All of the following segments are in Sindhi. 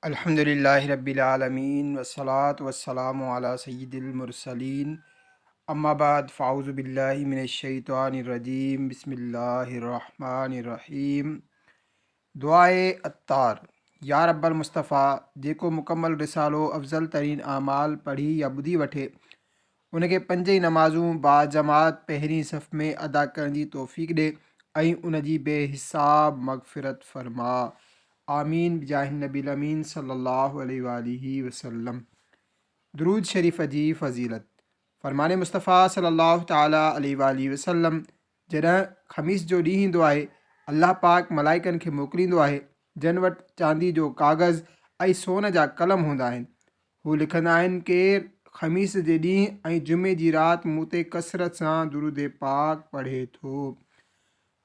الحمد لله رب العالمين والصلاة والسلام على سيد المرسلين اما بعد فاعوذ بالله من الشيطان الرجيم بسم الله الرحمن الرحيم دعاء عطار يا رب المصطفيٰ جيڪو مڪمل رسالو افضل ترين اعمال پڙهي يا ٻڌي وٺي ان کي پنج ئي نمازون باجماعت پهرين صف ۾ ادا ڪرڻ جي توفيق ڏي ۽ ان جي بي حساب مغفرت فرما آمين بجاه النبي الامين صلي الله عليه واله وسلم درود شريف جي فضيلت فرمان مصطفيٰ صلي الله تعالٰي عليه واله وسلم جڏهن خميس جو ڏينهن ايندو آهي الله پاڪ ملائڪن کي موڪليندو آهي جن وٽ چاندي جو ڪاغذ ۽ سون جا قلم هوندا آهن هو لکندا آهن ڪير خميس جي ڏينهن ۽ جمعي جي رات مون تي ڪثرت سان درود پاڪ پڙهي ٿو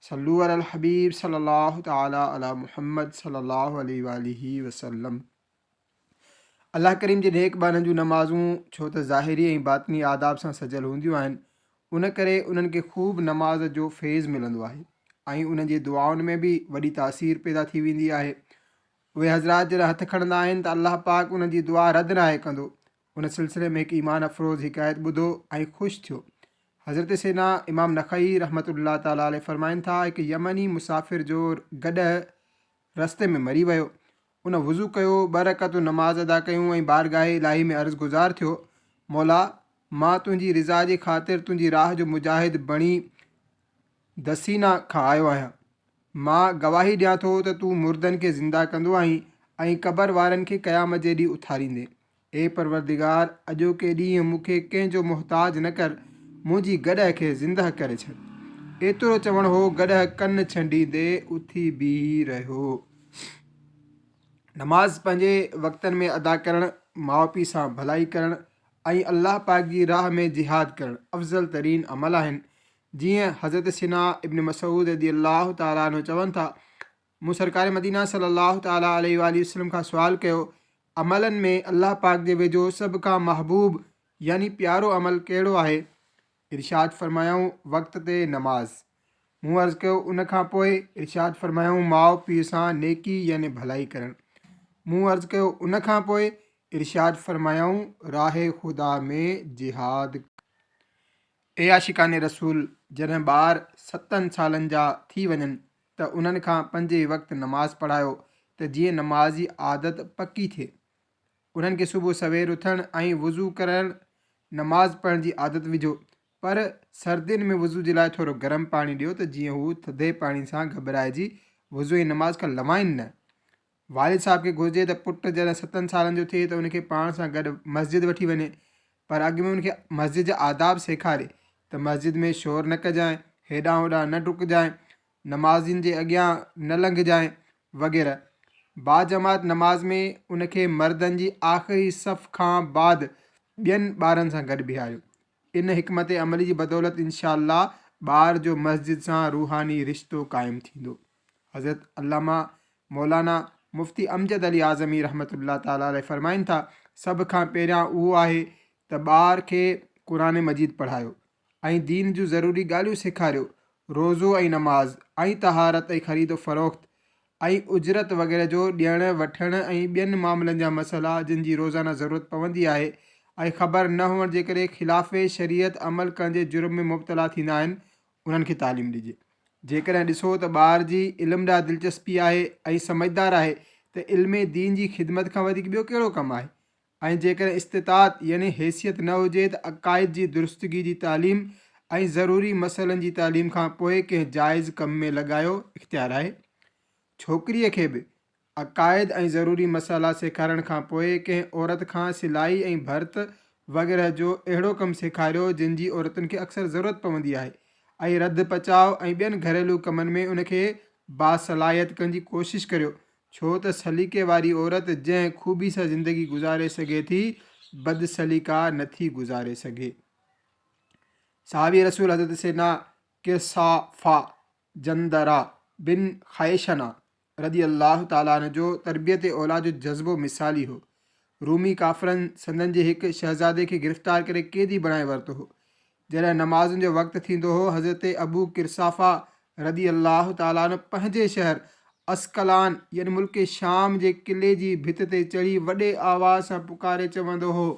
صلو علی الحبيب صلي الله تعالي علي محمد صلي الله عليه واله وسلم الله ڪريم جي نيڪ ٻانهن جون نمازون ڇو ته ظاهري ۽ باطني آداب سان سجيل هونديون آهن ان ڪري انهن کي خوب نماز جو فيض ملندو آهي ۽ انهن جي دعائن ۾ به وڏي تاثير پيدا ٿي ويندي آهي اهي حضرات جڏهن هٿ کڻندا آهن ته الله پاڪ انهن جي دعا رد ناهي ڪندو ان سلسلي ۾ هڪ ايمان افروز حڪايت ٻڌو ۽ خوش ٿيو. حضرت سيدنا امام نخعي رحمة الله تعالٰي عليه فرمائن ٿا، هڪ يمني مسافر جو گڏهه رستي ۾ مري ويو. ان وضو ڪيو، ٻه رڪعتون نماز ادا ڪيون ۽ بارگاهه الاهي ۾ عرض گذار ٿيو، مولا! مان تنهنجي رضا جي خاطر تنهنجي راهه جو مجاهد بڻي دسينا کان آيو آهيان. مان گواهي ڏيان ٿو ته تون مردن کي زنده ڪندو آهين ۽ قبر وارن کي قيامت جي ڏينهن اٿاريندين. اي پروردگار! اڄوڪي ڏينهن مون کي ڪنهن جو محتاج نه ڪر، منهنجي گڏهه کي زندهه ڪري ڇڏ. ايترو چوڻ هو، گڏهه ڪن ڇنڊيندي اٿي بيهي رهيو. نماز پنهنجي وقتن ۾ ادا ڪرڻ، ماء پيء سان ڀلائي ڪرڻ ۽ الله پاڪ جي راهه ۾ جهاد ڪرڻ افضل ترين عمل آهن. جيئن حضرت سيدنا ابن مسعود رضي الله تعالٰي عنه چون ٿا، مون سرڪار مدينه صلّي الله تعالٰي عليه واٰله وسلّم کان سوال ڪيو، عملن ۾ الله پاڪ جي ويجهو سڀ کان محبوب يعني پيارو عمل ڪهڙو آهي؟ ارشاد فرمايائون، وقت تي نماز. مون عرض ڪيو، ان کان پوء؟ ارشاد فرمايائون، ماء پيء سان نيڪي يعني ڀلائي ڪرڻ. مون عرض ڪيو، ان کان پوء؟ ارشاد فرمايائون، راهه خدا ۾ جهاد. اي عاشقان رسول! جڏهن ٻار ستن سالن جا ٿي وڃن ته انهن کان پنج ئي وقت نماز پڙهايو ته جيئن نماز جي عادت پڪي ٿئي. انهن کي صبح سوير اٿڻ ۽ وضو ڪرڻ نماز پڙهڻ جي عادت وجهو پر سردين ۾ وضو جي لاء ٿورو گرم پاڻي ڏيو ته جيئن هو ٿڌي پاڻي سان گهٻرائجي وضو ۽ نماز کان لنوائين نه. والد صاحب کي گهرجي ته پٽ جڏهن ستن سالن جو ٿئي ته ان کي پاڻ سان گڏ مسجد وٺي وڃي پر اڳ ۾ ان کي مسجد جا آداب سيکاري ته مسجد ۾ شور نه ڪجانء، هيڏانهن هوڏانهن نه ڊڪجانء، نمازين جي اڳيان نه لنگهجانء وغيره. باجماعت نماز ۾ ان کي مردن جي آخري صف کان بعد ٻين ٻارن سان گڏ بيهاريو. ان حڪمت عملي جي بدولت انشاء الله ٻار جو مسجد سان روحاني رشتو قائم ٿيندو. حضرت علامه مولانا مفتي امجد علي اعظمي رحمة الله تعالٰي عليه فرمائن ٿا، سڀ کان پهريان اهو آهي ته ٻار کي قرآن مجيد پڙهايو ۽ دين جون ضروري ڳالهيون سيکاريو، روزو ۽ نماز ۽ طهارت ۽ خريد و فروخت ۽ اجرت وغيره جو ڏيڻ وٺڻ ۽ ٻين معاملن جا مسئلا جن جي روزانه ضرورت پوندي آهي ۽ خبر نه هئڻ جي ڪري خلاف شريعت عمل ڪرڻ جي جرم ۾ مبتلا ٿيندا آهن انهن کي تعليم ڏجي. جيڪڏهن ڏسو ته ٻار جي علم ڏانهن دلچسپي آهي ۽ سمجهدار آهي ته علم دين جي خدمت کان وڌيڪ ٻيو ڪهڙو ڪم آهي ۽ جيڪڏهن استطاعت يعني حيثيت نه هجي ته عقائد جي درستگي جي تعليم ۽ ضروري مسئلن جي تعليم کان پوء ڪنهن جائز ڪم ۾ لڳايو اختيار آهي. ڇوڪريء کي به عقائد ۽ ضروري مسئلا سيکارڻ کان پوء ڪنهن عورت کان سلائي ۽ ڀرت وغيره جو اهڙو ڪم سيکاريو جن جي عورتن کي اڪثر ضرورت پوندي آهي ۽ رڌ پچاء ۽ ٻين گهريلو ڪمن ۾ ان کي باصلاحيت ڪرڻ جي ڪوشش ڪريو ڇو ته سليقي واري عورت جنهن خوبي سان زندگي گذاري سگهي ٿي بدسليقا نٿي گذاري سگهي. صحابي رسول حضرت سيدنا قرصافه جندرا بن خيشنه رضي الله تعالٰي عنه جو تربيت اولاد جو جذبو مثالي هو. رومي ڪافرن سندن جي هڪ شهزادي کي گرفتار ڪري قيدي بڻائي ورتو هو. جڏهن نمازن جو وقت ٿيندو هو، حضرت ابو قرصافه رضي الله تعالٰي عنه پنهنجي شهر عسقلان يعني ملڪ شام جي قلعي جي ڀت تي چڙهي وڏي آواز سان پڪاري چوندو هو،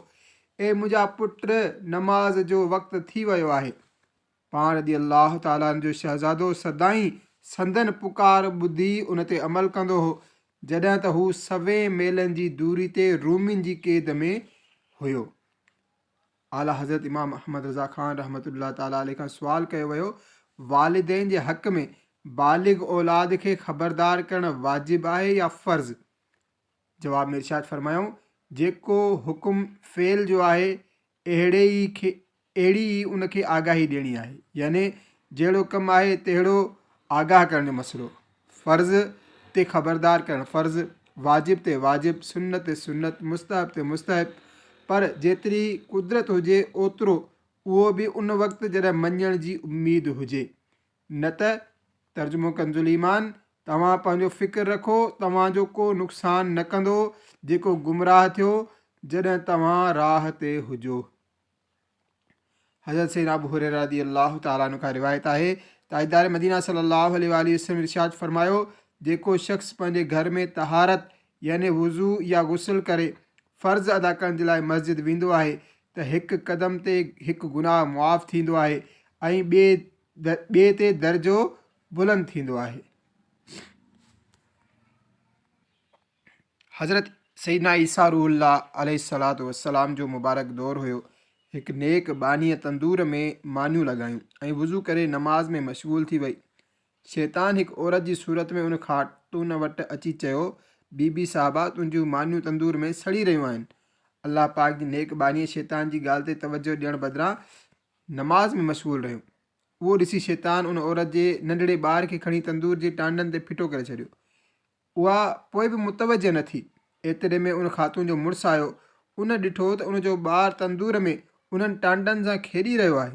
اي منهنجا پٽ! نماز جو وقت ٿي ويو آهي. پاڻ رضي الله تعالٰي عنه جو شهزادو سدائين سندن پڪار ٻڌي ان تي عمل ڪندو هو، جڏهن ته هو سوين ميلن جي دوري تي رومين جي قيد ۾ هيو. اعليٰ حضرت امام احمد رضا خان رحمة الله تعالٰي عليه کان سوال ڪيو ويو، والدين جي حق ۾ بالغ اولاد کي خبردار ڪرڻ واجب آهي يا فرض؟ جواب ۾ ارشاد فرمايائون، جيڪو حڪم فعل جو آهي اهڙي ئي کي اهڙي ئي ان کي آگاهي ڏيڻي آهي يعني جهڙو ڪم آهي تهڙو آگاهه ڪرڻ جو مسئلو فرض تي خبردار ڪرڻ فرض، واجب تي واجب، سنت تي سنت، مستحب تي مستحب، پر جيتري قدرت هجي اوترو، اهو به ان وقت جڏهن مڃڻ جي اميد هجي. نه ته، ترجمو ڪنزالايمان، توهان پنهنجو فڪر رکو، توهان جو ڪو نقصان نه ڪندو جيڪو گمراهه ٿيو جڏهن توهان راهه تي هجو. حضرت سيدنا ابو هريره رضي الله تعالٰي عنه کان روايت آهي تاجدار مدينه صلي الله عليه واٰله وسلم ارشاد فرمايو جيڪو شخص پنهنجي گهر ۾ طهارت يعني وضو يا غسل ڪري فرض ادا ڪرڻ جي لاء مسجد ويندو آهي ته هڪ قدم تي هڪ گناهه معاف ٿيندو آهي ۽ ٻئي تي درجو بلند ٿيندو آهي. حضرت سيدنا عيسيٰ روح الله عليه الصلوة والسلام جو مبارڪ دور هيو. هڪ نيڪ ٻانهيء تندور ۾ مانيون لڳايون ۽ وضو ڪري نماز ۾ مشغول ٿي وئي. شيطان هڪ عورت جي صورت ۾ ان خاتون وٽ اچي چيو، بي بي صاحبه تنهنجون مانيون تندور ۾ سڙي رهيون آهن. الله پاڪ جي نيڪ ٻانهيء شيطان جي ڳالهه تي توجهه ڏيڻ بدران نماز ۾ مشغول رهيو. اهو ڏسي شيطان ان عورت جي ننڍڙي ٻار کي کڻي تندور جي ٽانڊن تي ڦٽو ڪري ڇڏيو. اها پوء به متوجه نه ٿي. ايتري ۾ ان خاتون جو مڙس آيو. ان ڏٺو ته ان جو ٻار تندور ۾ انهن ٽانڊن سان کيڏي رهيو آهي،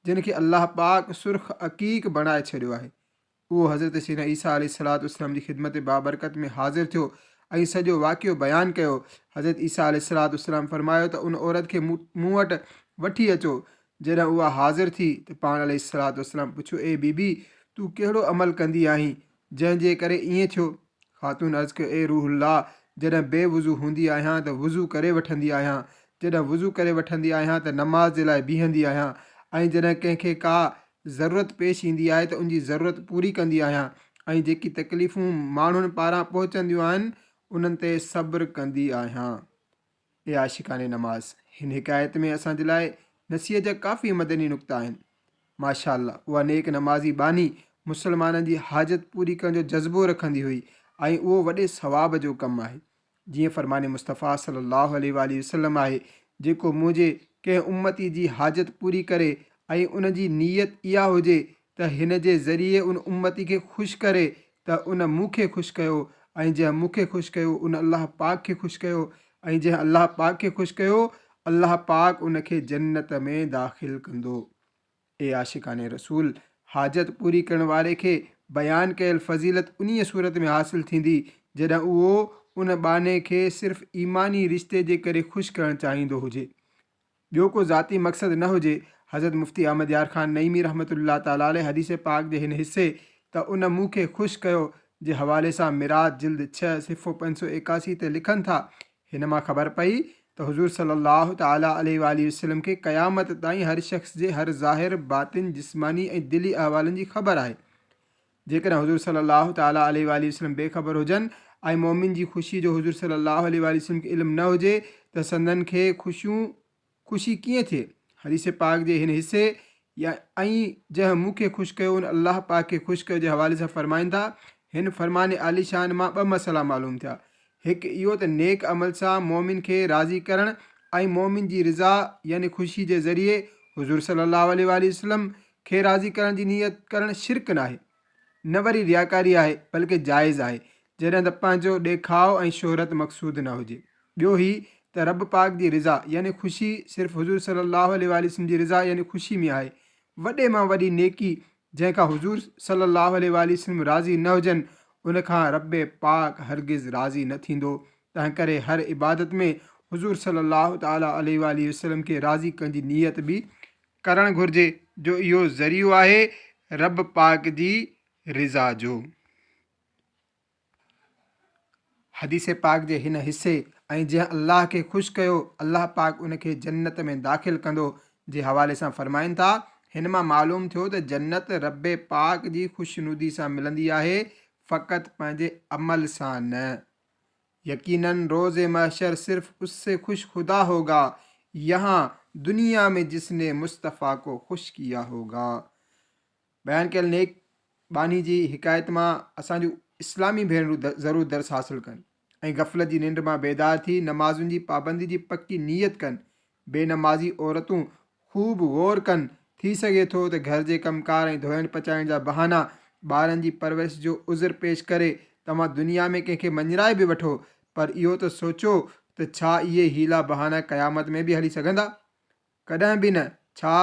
جن کي الله پاڪ سرخ عقيق بڻائي ڇڏيو آهي. اهو حضرت سيدنا عيسيٰ عليه الصلوة والسلام جي خدمت بابرڪت ۾ حاضر ٿيو ۽ سڄو واقعو بيان ڪيو. حضرت عيسيٰ عليه الصلوة والسلام فرمايو ته ان عورت کي مون وٽ وٺي اچو. جڏهن اها حاضر ٿي ته پاڻ عليه الصلوة والسلام پڇيو، اي بي بي! تون ڪهڙو عمل ڪندي آهين جنهن جي ڪري ائين ٿيو؟ خاتون عرض ڪيو، اي روح الله! جڏهن بي وضو هوندي آهيان ته وضو ڪري وٺندي آهيان، جڏهن وضو ڪري وٺندي آهيان ته نماز جي لاء بيهندي آهيان ۽ جڏهن ڪنهن کي ڪا ضرورت پيش ايندي آهي ته ان جي ضرورت پوري ڪندي آهيان ۽ جيڪي تڪليفون ماڻهن پاران پهچنديون آهن انهن تي صبر ڪندي آهيان. اي عاشقان نماز! هن حڪايت ۾ اسان جي لاء نصيحت جا ڪافي مدني نڪتا آهن. ماشاء الله اها نيڪ نمازي ٻانهي مسلمانن جي حاجت پوري ڪرڻ جو جذبو رکندي هئي ۽ اهو وڏي ثواب جو ڪم آهي. جيئن فرمان مصطفيٰ صلي الله عليه واٰله وسلم آهي، جيڪو منهنجي ڪنهن امتي جي حاجت پوري ڪري ۽ ان جي نيت اها هجي ته هن جي ذريعي ان امتي کي خوش ڪري ته ان مون کي خوش ڪيو ۽ جنهن مون کي خوش ڪيو ان الله پاڪ کي خوش ڪيو ۽ جنهن الله پاڪ کي خوش ڪيو الله پاڪ ان کي جنت ۾ داخل ڪندو. اي عاشقان رسول! حاجت پوري ڪرڻ واري کي بيان ڪيل فضيلت انهيء صورت ۾ حاصل ٿيندي جڏهن اهو ان ٻانهي کي صرف ايماني رشتي جي ڪري خوش ڪرڻ چاهيندو هجي. ٻيو ڪو ذاتي مقصد نه هجي، حضرت مفتي احمد يار خان نعيمي رحمة الله تعالٰي عليه حديث پاڪ جي هن حصي ته ان مون کي خوش ڪيو جي حوالي سان ميراث جلد ڇهه صفحو 581 تي لکن ٿا، هن مان خبر پئي ته حضور صلّي الله تعالٰي عليه واٰله وسلّم کي قيامت تائين هر شخص جي هر ظاهر، باطن، جسماني ۽ دلي احوالن جي خبر آهي. جيڪڏهن حضور صلّي الله تعالٰي عليه واٰله وسلّم بي خبر هجن ۽ مؤمن جي خوشي جو حضور صلّي الله عليه واٰله وسلّم کي علم نه هجي ته سندن کي خوشيون خوشي ڪيئن ٿئي؟ حديث پاڪ جي هن حصي يا ۽ جنهن مون کي خوش ڪيو ان الله پاڪ کي خوش ڪيو جي حوالي سان فرمائن ٿا، هن فرمان عاليشان مان ٻه مسئلا معلوم ٿيا، هڪ اهو ته نيڪ عمل سان مؤمن کي راضي ڪرڻ ۽ مؤمن جي رضا يعني خوشي جي ذريعي حضور صلّي الله عليه واٰله وسلّم کي راضي ڪرڻ جي نيت ڪرڻ شرڪ ناهي، نه وري رياڪاري آهي، بلڪه جائز آهي، جڏهن ته پنهنجو ڏيکاء ۽ شهرت مقصود نه هجي. ٻيو هي ته رب پاڪ جي رضا يعني خوشي صرف حضور صلي الله عليه واٰله وسلم جي رضا يعني خوشي ۾ آهي. وڏي مان وڏي نيڪي جنهن کان حضور صلي الله عليه واٰله وسلم راضي نه هجن، ان کان رب پاڪ هرگز راضي نه ٿيندو، تنهنڪري هر عبادت ۾ حضور صلي الله تعالٰي عليه واٰله وسلم کي راضي ڪرڻ جي نيت به ڪرڻ گهرجي جو اهو ذريعو آهي رب پاڪ جي رضا جو. حديث پاڪ جي هن حصي ۽ جنهن الله کي خوش ڪيو الله پاڪ ان کي جنت ۾ داخل ڪندو جي حوالي سان فرمائن ٿا، هن مان معلوم ٿيو ته جنت رب پاڪ جي خوشنودي سان ملندي آهي فقط پنهنجي عمل سان نه. يقيناً روز محشر صرف اس سي خوش خدا هوگا يهان دنيا ۾ جس ني مصطفيٰ ڪو خوش ڪيا هوگا. بيان ڪيل نيڪ ٻانهي جي حڪايت مان اسان جون اسلامي ڀينرون ضرور درس حاصل ڪن ۽ غفلت جي ننڊ مان بيدار ٿي نمازن جي پابندي جي پڪي نيت ڪن. بي نمازي عورتون خوب غور ڪن، ٿي سگهي ٿو ته گهر جي ڪم ڪار ۽ ڌوئڻ پچائڻ جا بهانا، ٻارن جي پرورش جو عذر پيش ڪري توهان دنيا ۾ ڪنهن کي مڃرائي به وٺو، پر اهو ته سوچو ته ڇا اهي حيلا بهانا قيامت ۾ به هلي سگهندا؟ ڪڏهن به نه. ڇا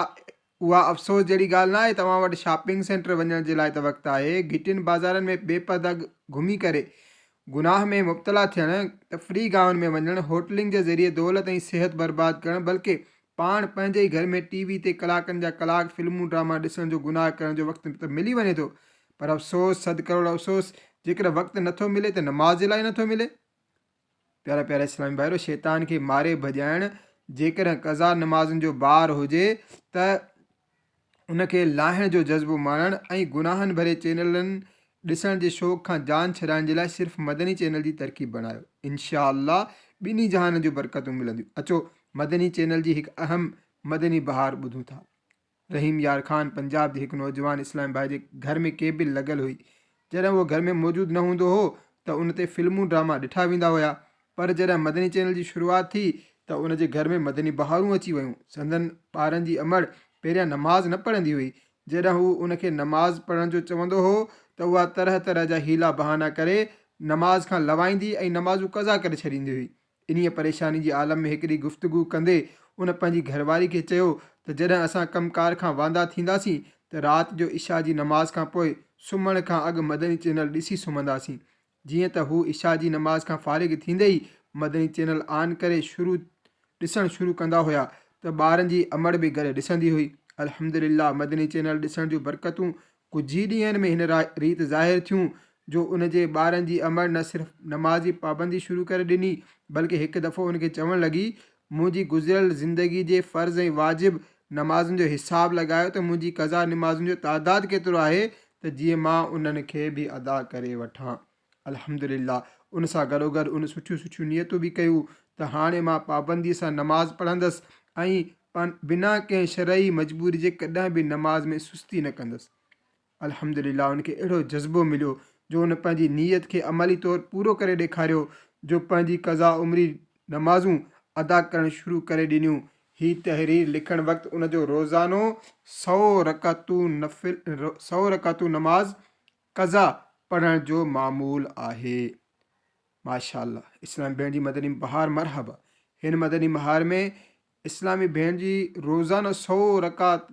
اها افسوس جهڙي ڳالهه ناهي توهان وٽ شاپنگ سينٽر وڃڻ جي لاء ته وقت آهي، گهٽين بازارن ۾ بي پرده گهمي ڪري گناهه ۾ مبتلا ٿيڻ، تفريح گاهن ۾ وڃڻ، هوٽلنگ جي ذريعي دولت ۽ صحت برباد ڪرڻ بلڪه پاڻ پنهنجي ئي گهر ۾ ٽي وي تي ڪلاڪن جا ڪلاڪ فلمون ڊراما ڏسڻ جو گناهه ڪرڻ جو وقت ته ملي وڃي ٿو پر افسوس صد ڪروڙ افسوس جيڪڏهن وقت نٿو ملي ته نماز جي لاء نٿو ملي. پيارا پيارا اسلامي ڀائرو! شيطان کي ماري ڀڄائڻ جيڪڏهن قضا نمازن جو بار هجي ته ان کي لاهڻ جو جذبو ماڻڻ ۽ گناهن ڀري چينلن ڏسڻ جي شوق کان جان ڇڏائڻ جي لاء صرف مدني چينل جي ترڪيب بڻايو انشاء الله ٻنهي جهانن جون برڪتون ملنديون اچو مدني چينل جي هڪ اهم مدني بهار ٻڌون ٿا. رحيم يار خان پنجاب جي هڪ نوجوان اسلامي ڀائي جي گهر ۾ ڪيبل لڳل هئي. جڏهن اهو گهر ۾ موجود نه هوندو هو ته ان تي فلمون ڊراما ڏٺا ويندا هيا پر جڏهن مدني چينل جي شروعات ٿي ته ان جي گهر ۾ مدني بهارون اچي ويون. سندن ٻارن جي امڙ پهريان نماز نه پڙهندي هئي. جڏهن هو ان کي نماز پڙهڻ جو چوندو هو ته اها طرح طرح جا حيلا بهانا ڪري نماز کان لوائيندي ۽ نمازون قضا ڪري ڇڏيندي هئي. انهيء پريشاني جي عالم ۾ هڪ ڏينهن گفتگو ڪندي ان پنهنجي گهرواري کي چيو ته جڏهن اسان ڪم ڪار کان واندا ٿينداسين ته رات جو عشاء جي نماز کان پوء سمهڻ کان اڳ مدني چينل ڏسي سمهنداسين. جيئن ته هو عشاء جي نماز کان فارغ ٿيندي ئي مدني چينل آن ڪري شروع ڏسڻ شروع ڪندا هيا ته ٻارن جي امڙ به گڏ ڏسندي هئي. الحمدلله مدني چينل ڏسڻ جون برڪتون ڪجهه ئي ڏينهن ۾ هن ريت ظاهر ٿيون جو ان جي ٻارن جي امڙ نه صرف نماز جي پابندي شروع ڪري ڏني بلڪه هڪ دفعو ان کي چوڻ لڳي، منهنجي گذريل زندگي جي فرض ۽ واجب نمازن جو حساب لڳايو ته منهنجي قضا نمازن جو تعداد ڪيترو آهي ته جيئن مان انهن کي به ادا ڪري وٺان. الحمدلله ان سان گڏوگڏ ان سٺيون سٺيون نيتون به ڪيون ته هاڻي مان پابندي سان نماز پڙهندس ۽ بنا ڪنهن شرعي مجبوري جي ڪڏهن به نماز ۾ سستي نه ڪندس. الحمدلله ان کي اهڙو جذبو مليو جو ان پنهنجي نيت کي عملي طور پورو ڪري ڏيکاريو جو پنهنجي قضا عمري نمازون ادا ڪرڻ شروع ڪري ڏنيون. هي تحرير لکڻ وقت ان جو روزانو سئو رڪعتون نفل سئو رڪعتون نماز قضا پڙهڻ جو معمول آهي. ماشاءالله اسلامي ڀيڻ جي مدني بهار مرحبا هن مدني مهار ۾ اسلامي ڀيڻ جي روزانو سئو رڪعت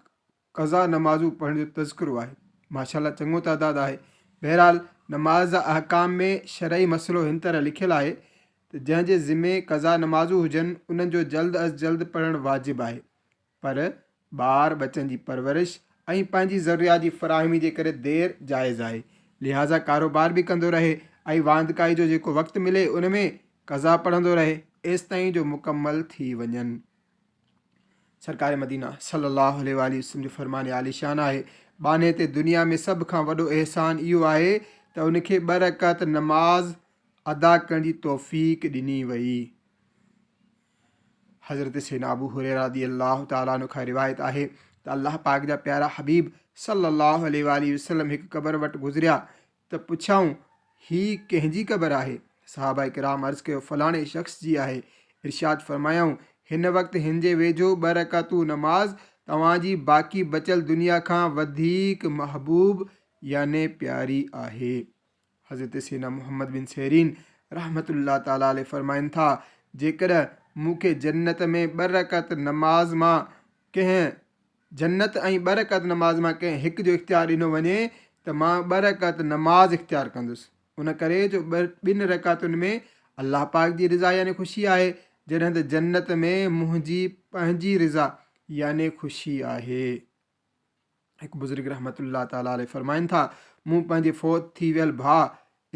قضا نمازون پڙهڻ جو تذڪرو آهي ماشاءالله چڱو تعداد آهي بهرحال نماز جا احڪام ۾ شرعي مسئلو هن طرح لکيل آهي ته جنهن جي ذمي قضا نمازون هجن انهن جو جلد از جلد پڙهڻ واجب آهي پر ٻار ٻچن جي پرورش ۽ پنهنجي ضروريات جي فراهمي جي ڪري دير جائز آهي. لهٰذا ڪاروبار به ڪندو رهي ۽ واندڪائي جو جيڪو وقت ملي ان ۾ قضا پڙهندو رهي ايستائين جو مڪمل ٿي وڃن. سرڪار مدينه صلي الله عليه واٰله وسلم جو فرمان عاليشان آهي، ٻانهي تي دنيا ۾ سڀ کان وڏو احسان اهو آهي ته ان کي ٻه رڪعت نماز ادا ڪرڻ جي توفيق ڏني وئي. حضرت سيدنا ابو هريره رضي الله تعالٰي عنه کان روايت آهي ته الله پاڪ جا پيارا حبيب صلي الله عليه واٰله وسلم هڪ قبر وٽ گذريا ته پڇيائون هي ڪنهن جي قبر آهي؟ صحابه ڪرام عرض ڪيو فلاڻي شخص جي آهي. ارشاد فرمايائون هن وقت هن جي ويجهو ٻه رڪعتون نماز توهان جي باقي بچيل دنيا کان وڌيڪ محبوب يعني پياري آهي. حضرت سيدنا محمد بن سيرين رحمة الله تعالٰي عليه فرمائن ٿا، جيڪڏهن مون کي جنت ۾ ٻه رڪعت نماز مان ڪنهن جنت ۽ ٻه رڪعت نماز مان ڪنهن هڪ جو اختيار ڏنو وڃي ته مان ٻه رڪعت نماز اختيار ڪندس ان ڪري جو ٻن رڪعتن ۾ الله پاڪ جي رضا يعني خوشي آهي جڏهن ته جنت ۾ منهنجي پنهنجي رضا يعني خوشي آهي. هڪ بزرگ رحمة الله تعالٰي عليه فرمائن ٿا، مون پنهنجي فوت ٿي ويل ڀاء،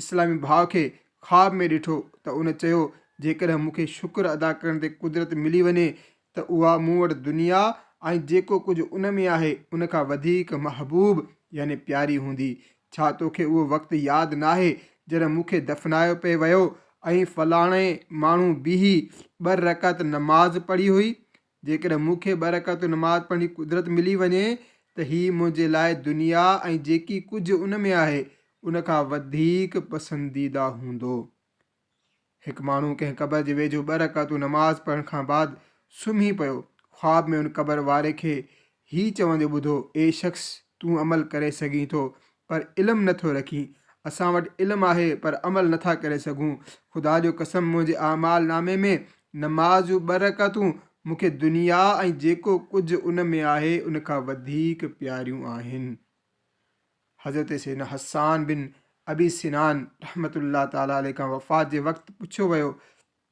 اسلامي ڀاء، کي خواب ۾ ڏٺو ته ان چيو، جيڪڏهن مون کي شڪر ادا ڪرڻ تي قدرت ملي وڃي ته اها مون وٽ دنيا ۽ جيڪو ڪجهه ان ۾ آهي ان کان وڌيڪ محبوب يعني پياري هوندي. ڇا توکي اهو وقت ياد ناهي جڏهن مون کي دفنايو پئي ويو ۽ فلاڻي ماڻهو بيهي ٻه رڪعت نماز پڙهي هئي؟ جيڪڏهن مون کي ٻه رڪعتون نماز پڙهڻ جي قدرت ملي وڃي ته هي منهنجي لاء دنيا ۽ جيڪي ڪجهه ان ۾ آهي ان کان وڌيڪ پسنديده هوندو. هڪ ماڻهو ڪنهن قبر جي ويجهو ٻه رڪعتون نماز پڙهڻ کان بعد سمهي پيو. خواب ۾ ان قبر واري کي هي چوندي ٻڌو، اي شخص! تون عمل ڪري سگهين ٿو پر علم نه ٿو رکين. اسان وٽ علم آهي پر عمل نه ٿا ڪري سگهون. خدا جو قسم منهنجي اعمال نامي ۾ نماز جون ٻه رڪعتون مون کي دنيا ۽ جيڪو ڪجهه ان ۾ آهي ان کان وڌيڪ پياريون آهن. حضرت سيدنا حسان بن ابي سنان رحمة الله تعالٰي عليه کان وفات جي وقت پڇيو ويو،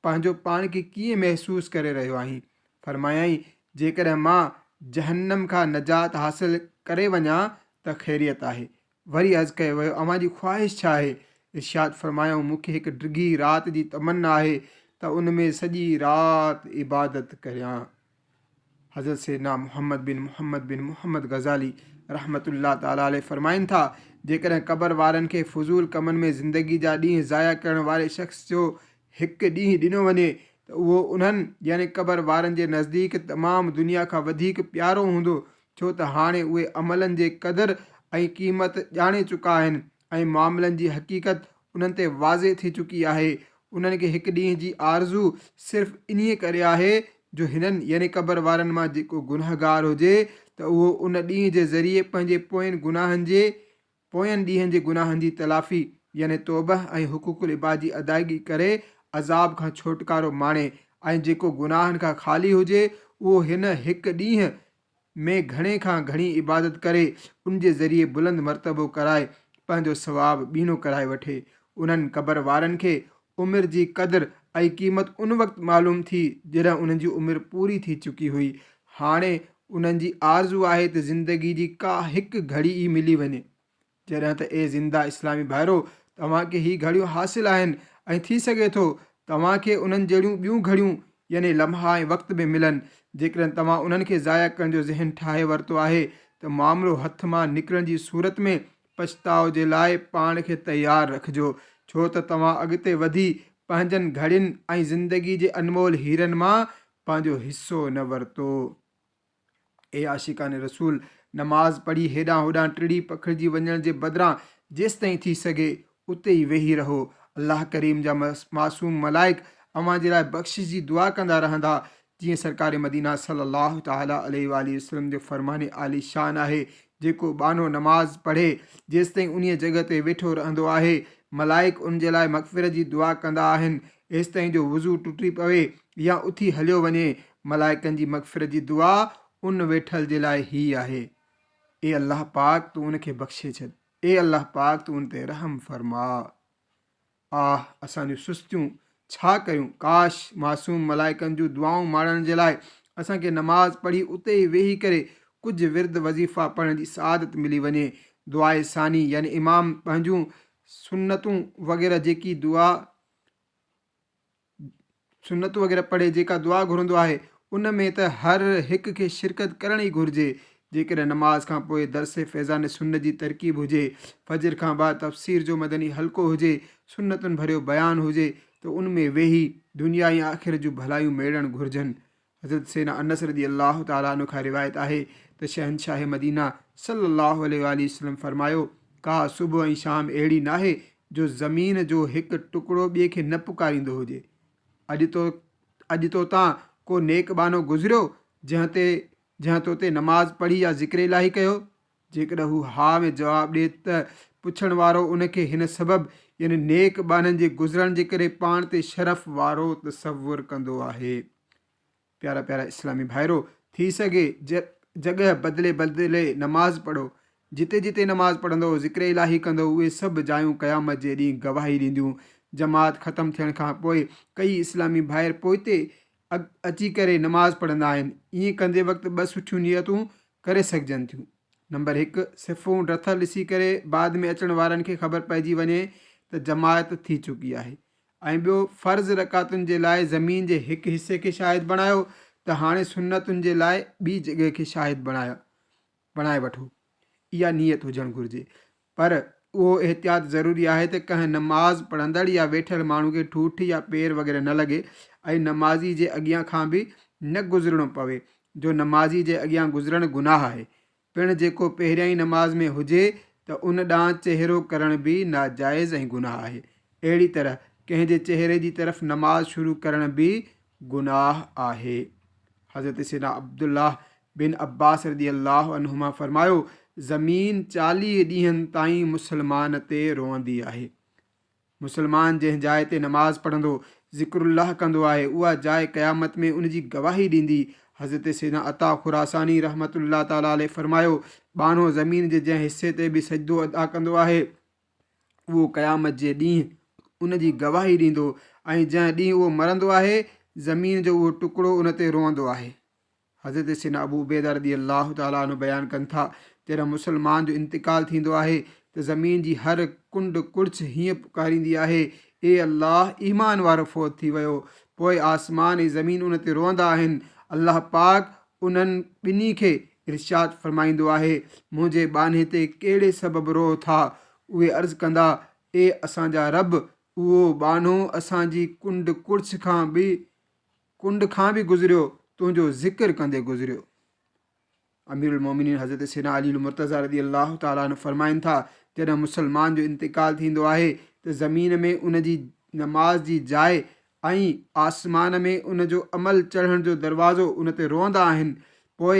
پنهنجو پاڻ کي ڪيئن محسوس ڪري رهيو آهين؟ فرمايائين، جيڪڏهن مان جهنم کان نجات حاصل ڪري وڃان ته خيريت آهي. وري عرض ڪيو ويو، اوهان جي خواهش ڇا آهي؟ ارشاد فرمايائون، مون کي هڪ ڊگهي رات جي تمنا آهي ته ان ۾ سڄي رات عبادت ڪريان. حضرت سيدنا محمد بن محمد بن محمد غزالي رحمة الله تعالٰي عليه فرمائن ٿا، جيڪڏهن قبر وارن کي فضول ڪمن ۾ زندگي جا ڏينهن ضايع ڪرڻ واري شخص جو هڪ ڏينهن ڏنو وڃي ته اهو انهن، يعني قبر وارن، جي نزديڪ تمام دنيا کان وڌيڪ پيارو هوندو ڇو ته هاڻي اهي عملن جي قدر ۽ قيمت ڄاڻي چڪا آهن ۽ معاملن جي حقيقت انهن تي واضح ٿي چڪي آهي. انهن کي هڪ ڏينهن جي آرزو صرف انهيء ڪري آهي جو هنن، يعني قبر وارن، مان جيڪو گنهگار هجي ته اهو ان ڏينهن جي ذريعي پنهنجي پوين گناهن جي پوين ڏينهن جي گناهن جي تلافي يعني توبه ۽ حقوق العباد جي ادائگي ڪري عذاب کان ڇوٽڪارو ماڻي ۽ جيڪو گناهن کان خالي هجي اهو هن هڪ ڏينهن ۾ گهڻي کان گهڻي عبادت ڪري ان جي ذريعي بلند مرتبو ڪرائي پنهنجو ثواب ٻيڻو ڪرائي وٺي. انهن قبر وارن کي عمر جي قدر ۽ قيمت ان وقت معلوم ٿي جڏهن انهن جي عمر پوري ٿي چڪي هئي. هاڻي انهن جي آرزو آهي ته زندگي جي ڪا هڪ گهڙي ئي ملي وڃي. جڏهن ته اي زنده اسلامي ڀائرو! توهان کي هي گهڙيون حاصل آهن ۽ ٿي سگهي ٿو توهان کي انهن جهڙيون ٻيون گهڙيون يعني لمحا ۽ وقت به ملن، جيڪڏهن توهان انهن کي ضايع ڪرڻ جو ذهن ٺاهي ورتو آهي ته معاملو هٿ مان نڪرڻ جي صورت ۾ پڇتاء جي لاء پاڻ کي تيار رکجو، ڇو ته توهان اڳتي وڌي پنهنجن گهڙين ۽ زندگي جي انمول هيرن مان پنهنجو حصو نه ورتو. اي عاشقان رسول! نماز پڙهي هيڏانهن هوڏانهن ٽڙي پکڙجي وڃڻ جي بدران جيستائين ٿي سگهي اتي ئي ويهي رهو. الله ڪريم جا معصوم ملائڪ اوهان جي لاء بخشش جي دعا ڪندا رهندا، جيئن سرڪار مدينه صلّي الله تعالٰي عليه واٰله وسلّم جو فرمان عالي شان آهي، جيڪو ٻانهو نماز پڙهي جيستائين انهيء جڳهه تي ويٺو رهندو آهي، ملائڪ ان جي لاء مغفرت جي دعا ڪندا آهن، ايستائين جو وضو ٽٽي پوي يا اٿي هليو وڃي، ملائڪن جي مغفرت جي دعا ان ويٺل جي لاء هي آهي، اي الله پاڪ تون ان کي بخشي ڇڏ، اي الله پاڪ تون ان تي رحم فرماء. آه اسان جون سستيون، ڇا ڪريون، ڪاش معصوم ملائڪن جون دعائون ماڻڻ جي لاء اسان کي نماز پڙهي اتي ئي ويهي ڪري ڪجهه ورد وظيفا پڙهڻ جي سعادت ملي وڃي. دعاء ثاني يعني امام پنهنجون سنتون وغيره جيڪي دعا سنتون وغيره پڙهي جيڪا دعا گهرندو آهي ان ۾ ته هر هڪ کي شرڪت ڪرڻ ئي گهرجي. جيڪڏهن نماز کان پوء درس فيضان سنت جي ترڪيب هجي، فجر کان بعد تفسير جو مدني حلقو هجي، سنتن ڀريو بيان هجي ته ان ۾ ويهي دنيا ۽ آخرت جون ڀلايون ميڙڻ گهرجن. حضرت سيدنا انس رضي الله تعالٰي عنه کان روايت آهي ته شهنشاهه مدينه صلّي الله عليه واٰله وسلّم فرمايو، ڪا صبح ۽ شام اهڙي ناهي جو زمين جو هڪ ٽڪڙو ٻئي کي نه پڪاريندو هجي. اڄ تو اڄ تو تان ڪو نيڪ ٻانهو گذريو جنهن تي جنهن تو تي نماز پڙهي يا ذڪر الاهي ڪيو؟ جيڪڏهن هو ها ۾ جواب ڏئي ته پڇڻ وارو ان کي هن سبب يعني نيڪ ٻانهن جي گذرڻ جي ڪري پاڻ تي شرف وارو تصور ڪندو آهي. پيارا پيارا اسلامي ڀائرو! ٿي سگهي جڳهه بدلي بدلي نماز پڙهو، جتي جتي نماز پڙهندؤ، ذڪر الاهي ڪندؤ، اهي سڀ جايون قيامت جي ڏينهن گواهي ڏينديون. جماعت ختم ٿيڻ کان پوء ڪيئي اسلامي ڀائر پوئتي اچي ڪري نماز پڙهندا آهن. ائين ڪندي وقت ٻه سٺيون نيتون ڪري سگهجن ٿيون. نمبر هڪ، صفون رٿل ڏسي ڪري بعد ۾ اچڻ وارن کي خبر پئجي وڃي ته جماعت ٿي چڪي آهي. ۽ ٻيو فرض رڪعتن جي لاء زمين جي هڪ حصي کي شاهد بڻايو ته هاڻي سنتن جي لاء ٻي جڳهه کي شاهد بڻايو بڻائي وٺو. اها نيت هجڻ گهرجي. پر اهو احتياط ضروري آهي ته ڪنهن نماز پڙهندڙ يا ويٺل ماڻهو کي ٺوٺ يا پير وغيره نه لڳي ۽ نمازي جي اڳيان کان به نه گذرڻو پوي جو نمازي جي اڳيان گذرڻ گناهه آهي. پڻ جيڪو پهريائين نماز ۾ هجي ته ان ڏانهن چهرو ڪرڻ به ناجائز ۽ گناهه آهي. اهڙي طرح ڪنهن جي چهري جي طرف نماز شروع ڪرڻ به گناهه آهي. حضرت سيدنا عبدالله بن عباس رضي الله عنهما فرمايو، زمين 40 ڏينهن تائين مسلمان تي روئندي آهي. مسلمان جنهن جاء تي نماز پڙهندو، ذڪر الله ڪندو آهي، اها جاء قيامت ۾ ان جي گواهي ڏيندي. حضرت سيدنا عطا خراساني رحمة الله تعالٰي عليه فرمايو، ٻانهو زمين جي جنهن حصي تي به سجدو ادا ڪندو آهي، اهو قيامت جي ڏينهن ان جي گواهي ڏيندو ۽ جنهن ڏينهن اهو مرندو آهي، زمين جو اهو ٽڪڙو ان تي روئندو آهي. حضرت سيدنا ابو عبيده رضي الله تعالٰي عنه بيان ڪن ٿا، جڏهن مسلمان جو انتقال ٿيندو آهي ته زمين جي هر ڪنڊ ڪڙڇ هيئن پڪاريندي آهي، اي الله! ايمان وارو فوت ٿي ويو. پوء آسمان ۽ زمين ان تي روئندا آهن. الله پاڪ انهن ٻنهي کي ارشاد فرمائيندو آهي، منهنجي ٻانهي تي ڪهڙي سبب روئو ٿا؟ اهي عرض ڪندا، اي اسان جا رب! اهو ٻانهو اسان جي ڪنڊ ڪڙڇ کان به ڪنڊ کان به گذريو، تنهنجو ذڪر ڪندي گذريو. امير المومنين حضرت سيدنا علي المرتضيٰ رضي الله تعالٰي عنه فرمائن ٿا، جڏهن مسلمان جو انتقال ٿيندو آهي ته زمين ۾ ان جي نماز جي جاء ۽ آسمان ۾ ان جو عمل چڙهڻ جو دروازو ان تي روئندا آهن، پوء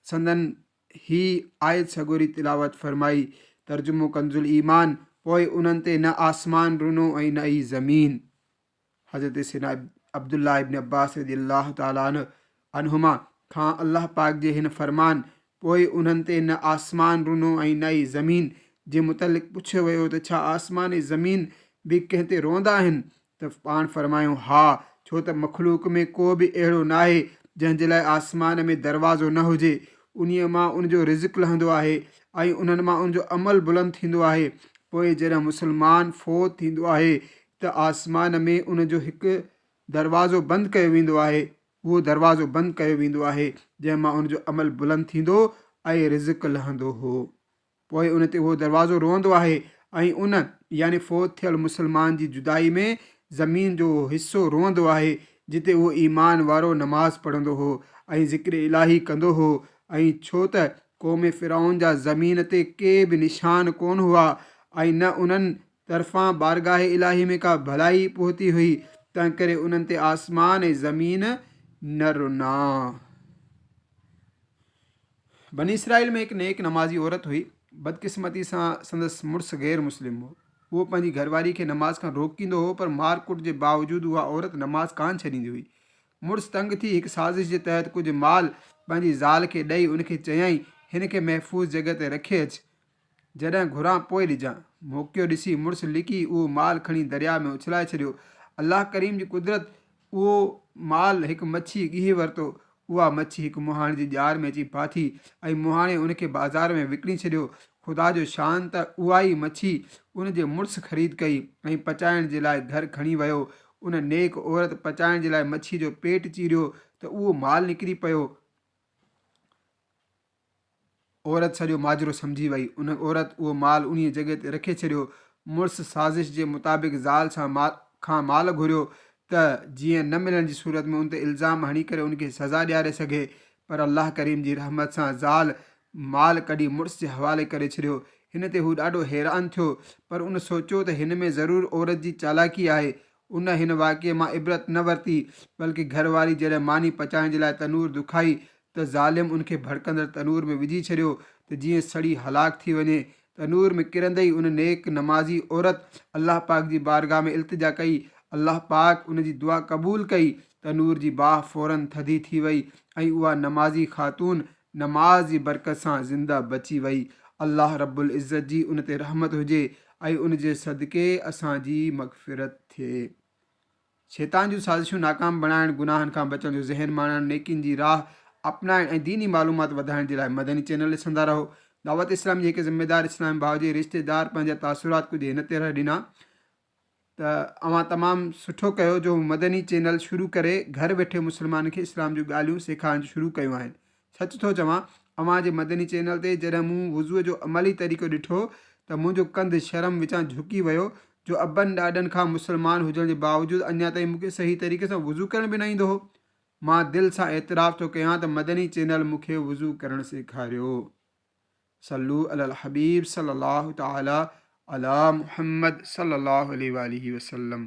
سندن هي آيت سڳوري تلاوت فرمائي، ترجمو ڪنزالايمان، پوء انهن تي نه آسمان رنو ۽ نه ئي زمين. حضرت سيدنا عبدالله ابن عباس رضي الله تعالٰي عنه عنهما کان الله پاڪ جي هن فرمان، پوء انهن تي نه آسمان رنو ۽ نه ئي زمين، جي متعلق پڇيو ويو ته ڇا آسمان ۽ زمين به ڪنهن تي روئندا آهن؟ ته پاڻ فرمايائون، ها، ڇو ته مخلوق ۾ ڪو به اهڙو ناهي جنهن جي لاء آسمان ۾ دروازو نه هجي، انهيء مان ان جو رزق لهندو آهي ۽ انهن مان ان جو عمل بلند ٿيندو آهي، پوء جڏهن مسلمان فوت ٿيندو آهي ته آسمان ۾ ان جو هڪ دروازو بند ڪيو ويندو آهي، اهو دروازو بند ڪيو ويندو آهي، جنهن مان ان جو عمل بلند ٿيندو ۽ رزق لهندو هو. پوء ان تي اهو دروازو روئندو آهي ۽ ان، يعني فوت ٿيل مسلمان جي جدائي ۾، زمين جو اهو حصو روئندو آهي، جتي اهو ايمان وارو نماز پڙهندو هو ۽ ذڪر الاهي ڪندو هو ۽ ڇو ته قوم فرعون جا زمين تي ڪي به نشان ڪونه هئا ۽ نه انهن طرفان بارگاهه الاهي ۾ ڪا ڀلائي پهتي هئي، تنهنڪري انهن تي آسمان ۽ زمين نه رنا. بني اسرائيل ۾ هڪ نيڪ نمازي عورت هئي. بدقسمتي سان سندس مڙس غير مسلم هو. اهو پنهنجي گهرواري کي نماز کان روڪيندو هو، پر مار ڪٽ جي باوجود اها عورت نماز ڪانه ڇڏيندي هئي. مڙس تنگ ٿي هڪ سازش جي تحت ڪجهه مال پنهنجي زال کي ڏئي ان کي چيائين، هن کي محفوظ جڳهه تي رکي اچ. جڏهن گهران پوء ڏجان. موقعو ڏسي مڙس لڪي اهو مال کڻي درياء ۾ اڇلائي ڇڏيو. الله ڪريم جي قدرت اهو مال هڪ مڇيء ڳيهي ورتو. اها مڇي هڪ مهاڻي جي ڄار ۾ اچي ڦاٿي ۽ مهاڻي ان کي بازار ۾ وڪڻي ڇڏيو. خدا جو شان ته اها ئي مڇي ان جي مڙس خريد ڪئي ۽ پچائڻ جي لاء گهر کڻي ويو. ان نيڪ عورت پچائڻ جي لاء مڇيء جو پيٽ چيريو ته اهو مال نڪري پيو. عورت سڄو ماجرو سمجهي وئي. ان عورت اهو مال انهيء جڳهه تي رکي ڇڏيو. مڙس سازش جي مطابق زال سان کان مال گهريو ته جيئن نه ملڻ جي صورت ۾ ان تي الزام هڻي ڪري ان کي سزا ڏياري سگهي پر الله ڪريم جي رحمت سان زال مال ڪڍي مڙس جي حوالي ڪري ڇڏيو. هن تي هو ڏاڍو حيران ٿيو پر ان سوچيو ته هن ۾ ضرور عورت جي چالاڪي آهي. ان هن واقعي مان عبرت نه ورتي، بلڪه گهر واري جڏهن ماني پچائڻ جي لاء تنور دکائي ته ظالم ان کي ڀڙڪندڙ تنور ۾ وجهي ڇڏيو ته جيئن سڙي هلاڪ ٿي وڃي. تنور ۾ ڪرندي ئي ان نيڪ نمازي عورت الله پاڪ جي بارگاهه ۾ التجا ڪئي، الله پاڪ ان جي دعا قبول ڪئي، تنور جي باهه فوراً ٿڌي ٿي وئي ۽ اها نمازي خاتون نماز جي برڪت سان زنده بچي وئي. الله رب العزت جي ان تي رحمت هجي ۽ ان جي صدقي اسان جي مغفرت ٿئي. شيطان جون سازشون ناڪام بڻائڻ، گناهن کان بچڻ جو ذهن ماڻڻ، نيڪين جي راهه اپنائڻ ۽ ديني معلومات وڌائڻ جي لاء مدني چينل ڏسندا رهو. دعوت اسلامي جي هڪ ذميدار اسلامي ڀاء جي رشتيدار پنهنجا تاثرات ڪجهه هن طرح ڏنا. ته اوهان تمام سٺو ڪيو جو مدني چينل شروع ڪري گهر ويٺي مسلمانن کي اسلام جون ڳالهيون سيکارڻ جون شروع ڪيون آهن. سچ ٿو چوان اوهان جي مدني چينل تي جڏهن مون وضوء جو عملي طريقو ڏٺو ته منهنجو ڪنڌ شرم وچان جهڪي ويو جو ابن ڏاڏن کان مسلمان هجڻ جي باوجود اڃا تائين مون کي صحيح طريقي سان وضو ڪرڻ به نه ايندو هو. مان دل سان اعتراف ٿو ڪيان ته مدني چينل مون کي وضو ڪرڻ سيکاريو. صلو علی الحبيب صلي الله تعالي علي محمد صلي الله عليه واله وسلم.